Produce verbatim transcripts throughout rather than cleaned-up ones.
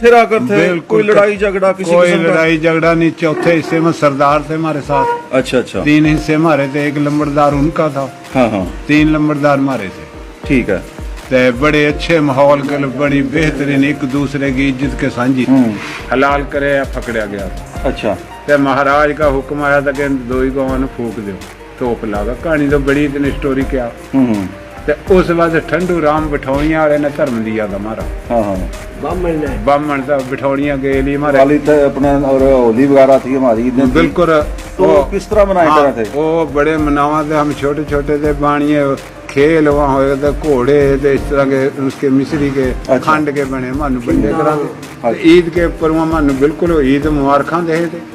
फिरा करते, बिल्कुल, कोई लड़ाई झगड़ा किसी कोई किस्म का? लड़ाई झगड़ा नहीं। चौथे हिस्से में सरदार थे हमारे साथ। अच्छा, अच्छा। तीन हिस्से हमारे थे, एक लंबरदार उनका था। हाँ, हाँ। तीन लंबरदार हमारे थे। ठीक है। ते बड़े अच्छे माहौल के, बड़ी बेहतरीन, एक दूसरे की इज्जत के सांझी। हम्म। हलाल करे या पकड़ा गया। अच्छा। ते महाराज का हुक्म आया था कि इन दोई गांवां ने फूक दो। तोप लागा। कहानी तो बड़ी इतनी स्टोरी क्या। हम्म। ते उस वक्त ठंडू राम बिठौनिया वाले ने धर्म दिया था हमारा। हाँ, हाँ। बामण ने। बामण था बिठौनिया के लिए हमारे। दिवाली थे अपने और होली वगैरह थी हमारी, ईद थी। बिल्कुल। तो वो किस तरह मनाए हाँ, करा थे? वो बड़े मनावा थे, हम छोटे छोटे थे, बाणिए खेल वहाँ होए थे, घोड़े थे, इस तरह के उसके मिश्री के, अच्छा। खंड के बने, मानू बंडे करा थे। अच्छा। तो ईद के पर्व मानू बिल्कुल ईद मुबारखां दे थे।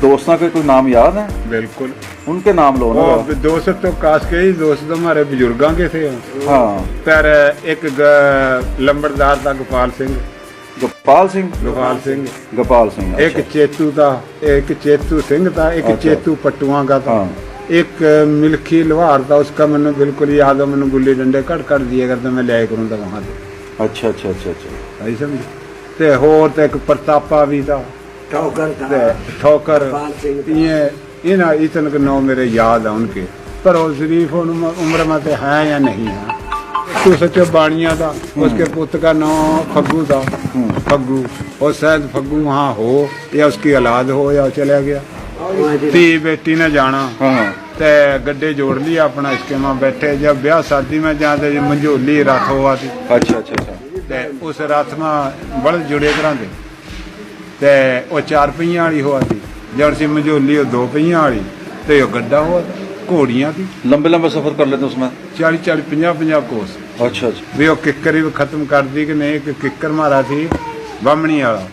दोस्तों के कोई नाम याद है? बिल्कुल। उनके नाम लो ना वो जरा। दोस्त तो खास के ही, दोस्त तो हमारे बुजुर्गों के थे। हाँ। पर एक ग-, लंबरदार था गोपाल सिंह। गोपाल सिंह? गोपाल सिंह। गोपाल सिंह, एक अच्छा। चेतू था, एक चेतू सिंह था, एक अच्छा। चेतू पट्टुआ का था। हाँ। एक मिल्खी लोहार था, उसका मैंने बिल्कुल याद है, मैंने गुल्ली डंडे कट कट दिए करते, मैं ले करूँ था वहाँ से। अच्छा, अच्छा, अच्छा, अच्छा। सही समझे? ते होर ते एक प्रतापा भी था। ठोकर था। ते ठोकर। गोपाल सिंह था। ये, इन्हें इतन के नाम मेरे याद है उनके। पर वो शरीफ उन-, उम्र में ते है या नहीं है। तू सच्चो बाणिया था, हम्म। उसके पुत का नाम फग्गू था। हम्म। फग्गू। और शायद फग्गू वहाँ हो या उसकी औलाद हो या चला गया। ती बेटी ने जाना। हाँ, हाँ। ते गड्ढे जोड़ लिया अपना, इसके मां बैठे, जब ब्याह शादी में जाते, जो मंझोली रथ हुआ थी। अच्छा, अच्छा, अच्छा। ते उस रथ में बलद जुड़े करांदे। ते वो चार पहिया वाली हुआ थी, जब सी मंझोली वो दो पहिया वाली, तो यो गड्ढा हुआ था, घोड़ियां थी। लंबे लंबे सफर कर लेते उसमें? चालीस चालीस, पचास पचास कोस। अच्छा, अच्छा। वे वो किक्कर ही खत्म कर दी कि नहीं, कि किक्कर मारा थी बामणी वाला,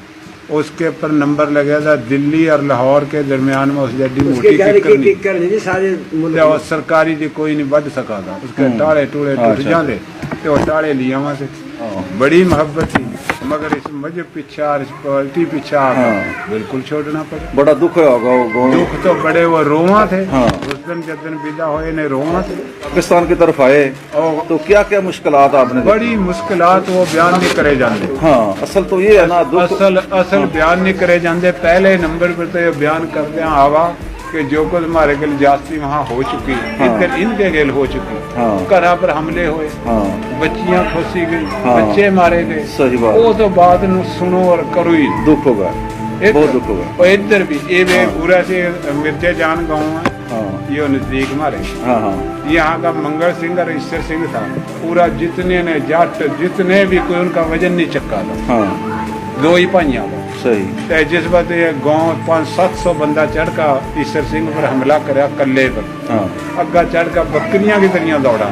उसके ऊपर नंबर लगा था दिल्ली और लाहौर के दरमियान में, उस जड्डी उसके मोटी घर किक्कर की नहीं। किक्कर नहीं जी, सारे मुल्क तो में। वो सरकारी जी कोई नहीं बढ़ सका था, उसके हम्म। टाले टूले हाँ, टूट अच्छा। जाते, तो वो टाले लिया वहां से। हाँ। बड़ी मोहब्बत थी, मगर इस मजहब पीछे और इस पार्टी पीछे आकर हाँ। बिल्कुल छोड़ना पड़ा। बड़ा दुख होगा वो गाँव। दुख तो बड़े वो रोवा थे। हाँ। उस दिन, जब दिन विदा होए ने रोवा थे। पाकिस्तान की तरफ आए, और तो क्या-क्या मुश्किलात आपने देखी? बड़ी मुश्किलात वो बयान नहीं करे जाते। हाँ, असल तो ये है ना, दुख। असल, असल हाँ। बयान नहीं करे जाते। पहले नंबर पर तो ये बयान करते हैं आवा कि जो कुछ हमारे गल जास्ती वहाँ हो चुकी, हाँ। इधर इनके गल हो चुकी। हाँ। घरां पर हमले होए, हाँ। बच्चियां खोसी गई, हाँ। बच्चे मारे गए। सही बात। वो तो बात नु सुनो और करो ही। दुख होगा, इधर, बहुत दुख होगा। और इधर भी, ये वे हाँ। उरा से मिर्जे जान गाँव है। हाँ। ये नजदीक मारे। हाँ, हाँ। यहाँ का मंगल सिंह और ईश्वर सिंह था। पूरा जितने ने जट, जितने भी कोई उनका वजन नहीं चक्का था। हाँ। दो ही भाइयां का। सही। ते जिस वक्त ये गांव पाँच सात सौ बंदा चढ़ का ईश्वर सिंह पर हमला करया कल्ले पर। हाँ। अग्गा चढ़ का बकरियां की तरियां दौड़ा।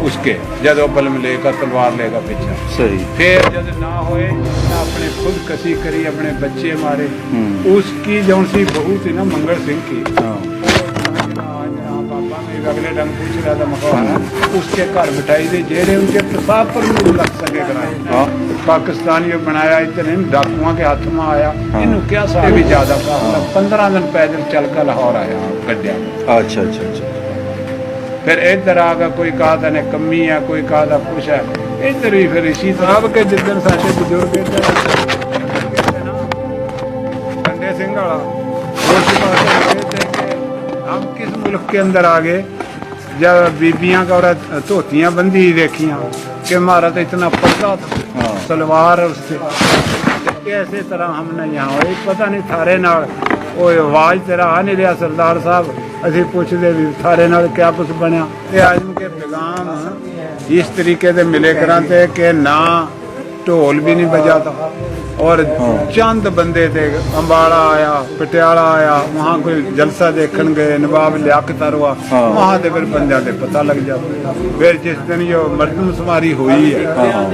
उसके जद वो बलम लेकर, तलवार लेकर पीछे। सही। फिर जद ना होए, ना अपने खुद कसी करी, अपने बच्चे मारे। हम्म। उसकी जौन सी बहू थी ना मंगल सिंह की, हाँ। हाँ, बाबा ने अगले ढंग पूछ रहा था मकान, हम्म। उसके घर बिठाई दे, जेड़े उनके प्रताप पर भी लग सके कराए। हाँ। पाकिस्तान ये बनाया इतने डाकुओं के हाथ में आया, हाँ। इन्हों क्या सा भी ज्यादा का हाँ। पन्द्रह दिन पैदल चल कर लाहौर आया, गड्ढा। अच्छा, अच्छा, अच्छा। फिर इधर आके कोई कहा था ने कमी है, कोई कहा था कुछ है। इधर ही फिर इसी तरह के जिस दिन साढ़े बुजुर्ग इधर ठंडे सिंह वाला, उस बात में ये थे कि हम किस मुल्क के अंदर आ गए, जब बीबियां का और धोतियां बंदी ही देखियां कि हमारा तो इतना पर्दा था, हाँ। सलवार और उससे। तो कैसे तरह हमने यहाँ, एक पता नहीं थारे नाल, ओ आवाज तेरा आ नहीं रहा सरदार साहब, ਅਸੀਂ ਪੁੱਛਦੇ ਵੀ थारे नाल क्या कुछ बनया। ये आजम के पैगाम इस तरीके से मिले कराते कि ना ढोल भी नहीं बजाता और हाँ। चंद बंदे थे, अंबाला आया, पटियाला आया, वहाँ कोई जलसा देखन गए, नवाब लियाकत अरवा, हाँ। वहाँ ते फिर बंदे ते पता लग जाता। फिर जिस दिन ये मर्दमशुमारी हुई है, हाँ, हाँ।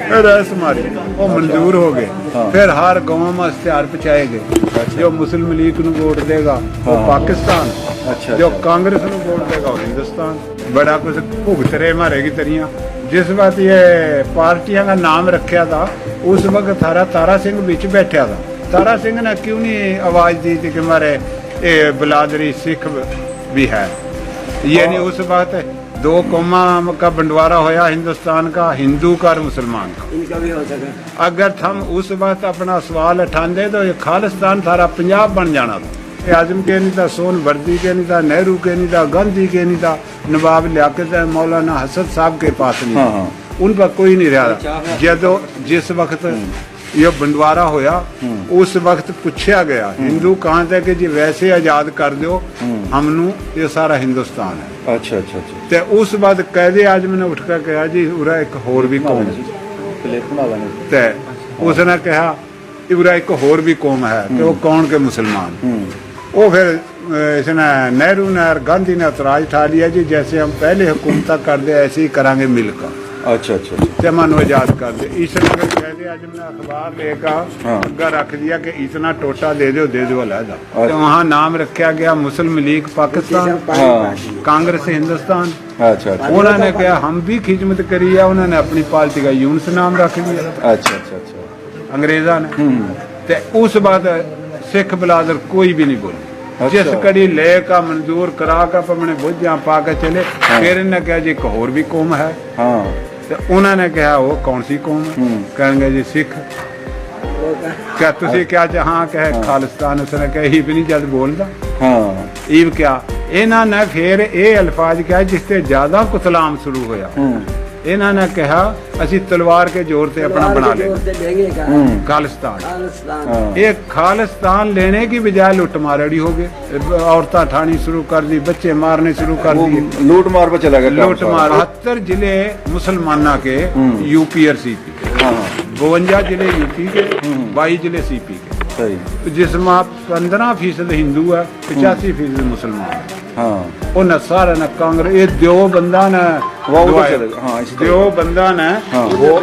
फिर रह शुमारी, वो मंजूर हो गए। हाँ। फिर हर गांव में इश्तिहार पहुँचाए गए, अच्छा। जो मुस्लिम लीग नू वोट देगा, वो हाँ। पाकिस्तान, अच्छा, जो अच्छा। कांग्रेस नू वोट देगा, वो हिंदुस्तान। बड़ा कुछ भुगत रहे मारे की तरियां। जिस वक्त ये पार्टियां का नाम रखा था, उस वक्त थारा तारा सिंह बीच बैठा था। तारा सिंह ने क्यों नहीं आवाज दी थी कि मारे ए बिलादरी सिख भी है? यानी उस वक्त दो कौमां का बंटवारा होया हिंदुस्तान का, हिंदू का और मुसलमान का। इनका भी हो सके। अगर थम उस वक्त अपना सवाल उठांदे तो ये खालिस्तान सारा पंजाब बन जाना था। ये आजम के नहीं था, सोहनवर्दी के नहीं था, नेहरू के नहीं था, गांधी के नहीं था, नवाब लियाकत है, मौलाना हसन साहब के पास नहीं था। हाँ, हाँ। उन पर कोई नहीं रहा। अच्छा, हाँ। जदों जिस वक्त हम्म। ये बंटवारा होया, हम्म। उस वक्त पूछा गया, हम्म। हिंदू कहाँ थे कि जी वैसे आजाद कर दो, हम्म। हमनू ये सारा हिंदुस्तान है। अच्छा, अच्छा, अच्छा। ते उस बाद कायदे आजम ने उठ कर कहा, जी उरा एक होर भी कौम है। प्लेट बना लेंगे। ते उसने कहा, उरा एक होर भी कौम है, ते वो हम्म। कौन के मुसलमान। हम्म। वो फिर, अ, इसने, नेहरू ने और गांधी ने एतराज ठा लिया, जी जैसे हम पहले हुकूमत करते ऐसे ही करांगे मिलकर। अच्छा, अच्छा, अच्छा। ते मनो आजाद कर दे। इस नगर कायदे आजम ने अखबार लेकर हाँ। आगे रख दिया कि इतना टोटा दे दो, दे दो अलहदा। अच्छा। तो वहाँ नाम रखा गया मुस्लिम लीग पाकिस्तान, हाँ। कांग्रेस हिंदुस्तान। अच्छा, अच्छा। उन्होंने कहा हम भी खिदमत करी है, उन्होंने अपनी पार्टी का यूनिस नाम रख लिया। अच्छा, अच्छा, अच्छा। अंग्रेजां ने। हम्म। ते उस बाद सिख बलादर कोई भी नहीं बोली। अच्छा। जिस कड़ी ले का मंजूर करा का अपने बोझियां पा के चले, हाँ। फिर इन्हें कहा जी एक होर भी कौम है। हाँ। ते उन्होंने कहा वो कौन सी कौम है? हम्म। कहेंगे जी सिख। क्या तुसी क्या चाह-, हाँ, कहे हाँ। खालिस्तान, उसने कहा इब नहीं जद बोलदा। हाँ। इब क्या? इन्होंने फिर ये अल्फाज कहा जिससे ज्यादा कुतलाम शुरू होया। हम्म। इन्होंने कहा, "असी तलवार के जोर से अपना तलवार बना के लेंगे जोर से लेंगे का। हम्म। खालिस्तान।" खालिस्तान। हाँ। ये खालिस्तान लेने की बजाय लुट मार अड़ी हो गए। औरतां ठानी शुरू कर दी, बच्चे मारने शुरू कर वो दिए। लूट मार पे चला गया काम लूट सारा। मार। बहत्तर जिले मुसलमाना के हम्म। यूपी और सीपी के। हाँ, हाँ। बवंजा जिले यूपी के, हम्म। बाईस जिले सीपी के। सही। जिसमें पन्द्रह फीसद हिंदू है, हम्म। पचासी फीसद मुसलमान है। हाँ। उन्हें सारे ने कांग्रेस, ये दो बंदा ने वो उधर दुआए। चले गए। हाँ, इस तरह। दो बंदा ने हाँ। वो,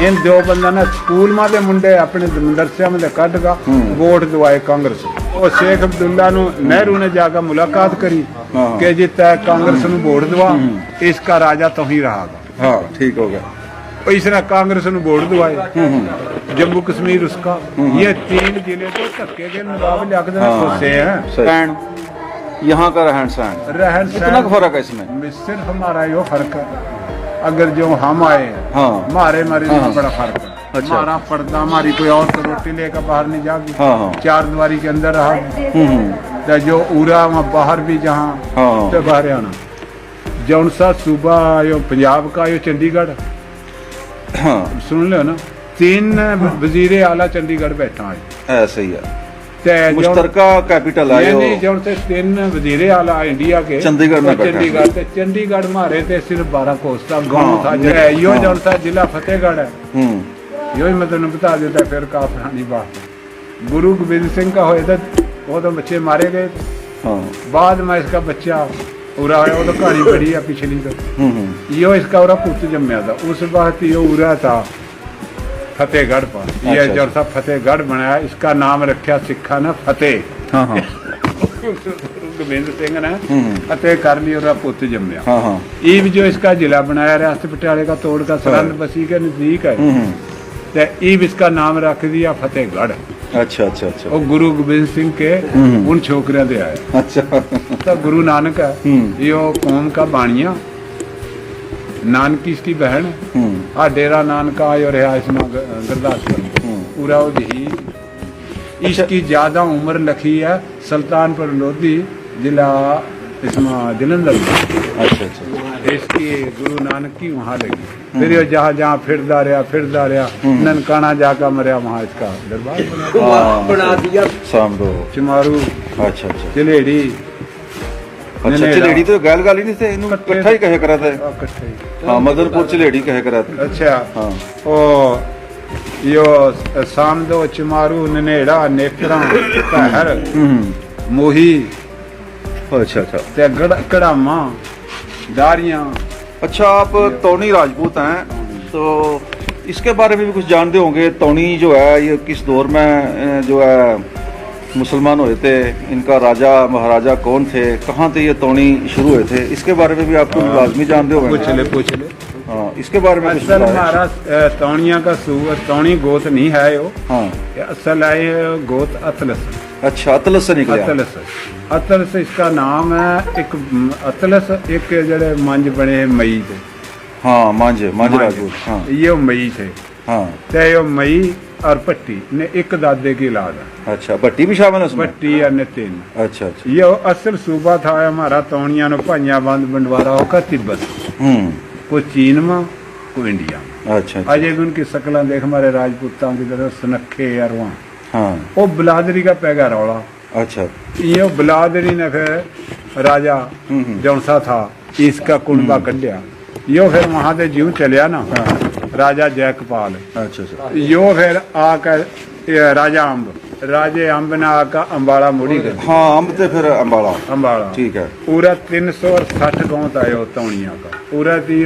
इन दो बंदा ने स्कूल में दे मुंडे अपने मदरसे में दे कट का हम्म। वोट दुआए कांग्रेस। और शेख अब्दुल्ला नु नेहरू ने जाकर मुलाकात करी हाँ, हाँ। कि जी तै कांग्रेस नु वोट दवा, हम्म। इसका राजा तो ही रहा। हाँ, ठीक हो गया। और इसने कांग्रेस नु वोट दवाए। हम्म, हम्म। जम्मू कश्मीर उसका। हम्म, हम्म। ये तीन जिले तो धक्के के नवाब लियाकत ने हाँ, खोसे हैं। सही। रहन, यहाँ का रहन सहन। रहन कितना सहन। फर्क है इसमें? सिर्फ हमारा यो फर्क है। अगर जो हम आए, हाँ। हमारे, हमारे हाँ, में हाँ। बड़ा फर्क है। अच्छा। हमारा पर्दा, हमारी कोई औरत रोटी लेकर बाहर नहीं जागी। हाँ, हाँ। चार दीवारी के अंदर रहा। हम्म, हम्म। तो जो उरा वहाँ बाहर भी जहाँ, हाँ, हाँ। तो बाहर आना। जौन सा सूबा यो पंजाब का, यो चंडीगढ़। हाँ। सुन लो ना, तीन वजीर आला चंडीगढ़ बैठा है। ऐसा ही है। ते जौन मुश्तरका कैपिटल है नहीं, यो। नहीं, जौन से तीन वजीर आला इंडिया के, चंडीगढ़ में वो बैठा है। चंडीगढ़, ते चंडीगढ़ मारे ते सिर्फ बारह कोस का गाँव हाँ, था। नहीं, यो हाँ। जौन सा जिला फतेहगढ़ है, हम्म। यो ही मैं तन्ने बता देता, फिर का पुरानी बात है। गुरु गोबिंद सिंह का होए तो वो तो बच्चे मारे गए थे। हाँ। बाद में इसका बच्चा उरा आया, वो तो कहानी बड़ी है पिछली तो। हम्म, हम्म। यो इसका उरा पुत जम्या था, उस वक्त यो उरा था फतेहगढ़ पर। ये अच्छा, जब अच्छा। सा फतेहगढ़ बनाया, इसका नाम रखा सिखा ने फतेह। हाँ, हाँ। गुरु गोबिंद सिंह ने हम्म। फतेह कर लिया, उरा पुत जम्या। हाँ, हाँ। ईब जो इसका जिला बनाया रियासत पटियाले का तोड़ का सरहंद हाँ। बसी के नजदीक है। हम्म, हम्म। ते ईब इसका नाम रख दिया फतेहगढ़। अच्छा, अच्छा, अच्छा। वो गुरु गोबिंद सिंह के हम्म। उन छोकरियां दे आया। अच्छा। तो गुरु नानक है, हम्म। यो कौम का बाणिया, नानकी इसकी बहन है। हम्म। आ डेरा नानका आयो रहा इसमें ग-, गुरदासपुर। हम्म। उराव जी। अच्छा। इसकी ज्यादा उम्र लखी है सुल्तानपुर लोधी, जिला इसमें जलंधर में। अच्छा, अच्छा। इसकी गुरु नानक की वहाँ लगी। फिर हम्म। ये जहाँ, जहाँ फिरदा रहा, फिरदा रहा, हम्म। ननकाना जाकर मरया, वहाँ इसका दरबार बना दिया। हाँ, बना दिया। सामदो। चिमारू। अच्छा, अच्छा। चलेड़ी। अच्छा, ननेड़ा। चलेड़ी तो गैल गाल ही नहीं थे, इन्हों इकट्ठे। इकट्ठा ही कहे करा था। हाँ, इकट्ठा ही। हाँ, मदनपुर चलेड़ी कहे करा था। अच्छा। हाँ। ओ, यो सामदो, चिमारू, ननेड़ा, नेकड़ा, पहर, हम्म। मोही। अच्छा, अच्छा। ते गड़-, कड़ामा, दारियां। अच्छा, आप तौनी राजपूत हैं, तो इसके बारे में भी कुछ जानते होंगे, तौनी जो है, ये किस दौर में, अ, जो है, मुसलमान हुए थे, इनका राजा महाराजा कौन थे, कहाँ से ये तौणी शुरू हुए थे, इसके बारे में भी आप तो हाँ। लाजमी जानते हो। पूछ ले, पूछ ले। हाँ, इसके बारे में कुछ असल बताओ। हमारा, अ, तौणिया का सू-, तौणी गोत नहीं है यो। हाँ। ये असल है, ये गोत अतलस। अच्छा, अतलस से निकला। अतलस, अतलस इसका नाम है। एक, अम, अतलस, एक जड़े मंज बने मई थे। हाँ, मंज, मंज मंज। राजपूत, हाँ। ये मई थे। हाँ। ते यो मई और भट्टी ने एक दादे की औलाद है। अच्छा, भट्टी भी शामिल है उसमें? भट्टी और ने तीन। अच्छा, अच्छा। यो असल सूबा था हमारा तौणिया ने भाइयां बंद बंटवारा होकर तिब्बत। हम्म। कोई चीन में, कोई इंडिया में। अच्छा, अच्छा। अजय भी उनकी शकलां देख, हमारे राजपूतां की तरह सुनखे यार वहाँ। हाँ। वो बिलादरी का पैगा रौला। अच्छा। यो बिलादरी ने फिर राजा हम्म, हम्म। जौनसा था, इसका कुणबा हम्म। कढ़िया। यो फिर वहां से ज्यों चलिया ना, हाँ। राजा जयकपाल। अच्छा, अच्छा। यो फिर आके, ये राजा अम्ब, राजे अम्ब ने आके अम्बाला मुड़ी कर दी। हाँ, अम्ब ते फिर अम्बाला। अम्बाला। ठीक है। पूरा तीन सौ और साठ गांव था यो तौणिया का। पूरा ती